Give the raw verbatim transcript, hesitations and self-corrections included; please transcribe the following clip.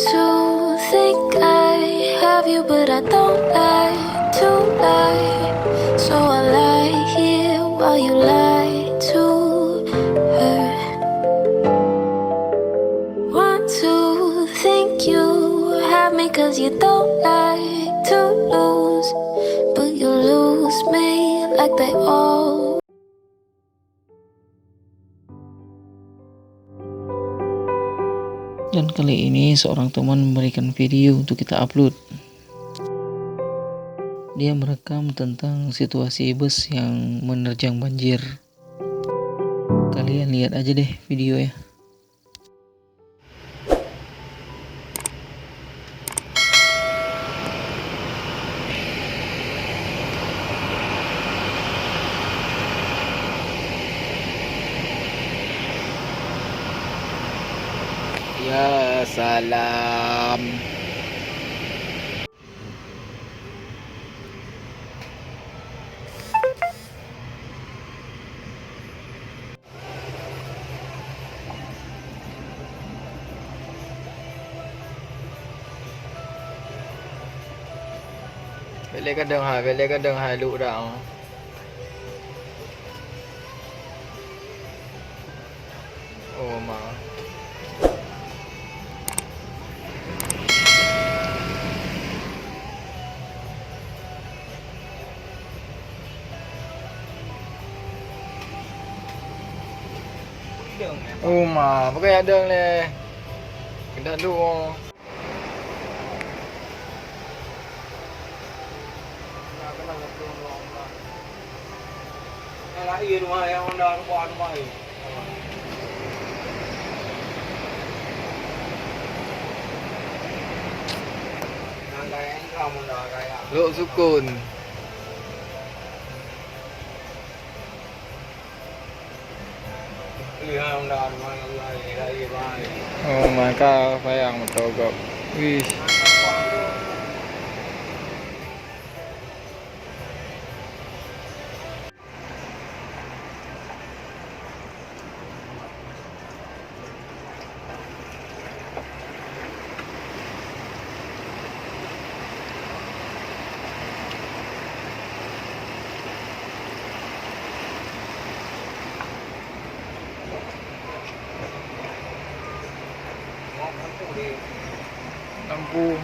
To think I have you, but I don't like to lie. So I lie here while you lie to her. Want to think you have me, 'cause you don't like to lose, but you lose me like they all. Dan kali ini seorang teman memberikan video untuk kita upload. Dia merekam tentang situasi bus yang menerjang banjir. Kalian lihat aja deh video ya. Ya salam. Bèk lé gadôh hai, bèk lé gadôh hai, lôk dak. Oh ma. Oh ma, pakai adong lé. Kena dulu. Lok sukon. Oh, maka sayang moto gob. Wih. Lampu.